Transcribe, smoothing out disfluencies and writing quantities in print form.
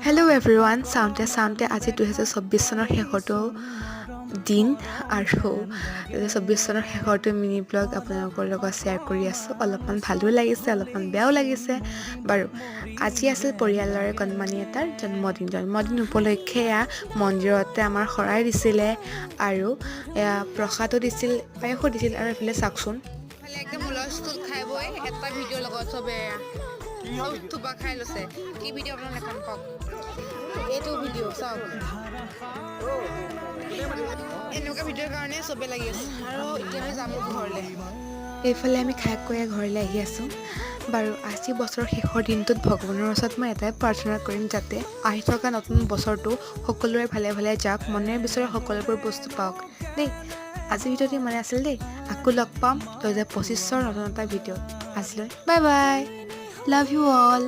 Hello' everyone. চাওঁতে চাওঁতে আজি 2024 চনৰ শেষৰটো দিন আৰু 2024 চনৰ শেষৰটো মিনি ব্লগ আপোনালোকৰ লগত শ্বেয়াৰ কৰি আছোঁ। অলপমান ভালো লাগিছে, অলপমান বেয়াও লাগিছে। বাৰু, আজি আছিল পৰিয়ালৰে কণমানি এটাৰ জন্মদিন। জন্মদিন উপলক্ষে এয়া মন্দিৰতে আমাৰ শৰাই দিছিলে আৰু এয়া প্ৰসাদো দিছিল, পায়সো দিছিল। আৰু এইফালে চাওকচোন। একদম হুলস্থুল খাই বৈ এটা ভিডিঅ'ৰ লগত চবে চব থোপা খাই লৈছে। কি ভিডিঅ' আপোনাক দেখাম কওক? এইটো ভিডিঅ' চাওক। এনেকুৱা ভিডিঅ'ৰ কাৰণে চবে লাগি আছে। আৰু এতিয়া আমি যাম ঘৰলৈ। এইফালে আমি খাই কৈ ঘৰলৈ আহি আছোঁ। বাৰু, আজি বছৰৰ শেষৰ দিনটোত ভগৱানৰ ওচৰত মই এটাই প্ৰাৰ্থনা কৰিম, যাতে আহি থকা নতুন বছৰটো সকলোৰে ভালে ভালে যাওক, মনেৰে বিচৰা সকলোবোৰ বস্তু পাওক দেই। আজি ভিডিঅ'টো ইমানে আছিল দেই। আকৌ লগ পাম 2025ৰ নতুন এটা ভিডিঅ'ত। আজিলৈ bye bye, love you all.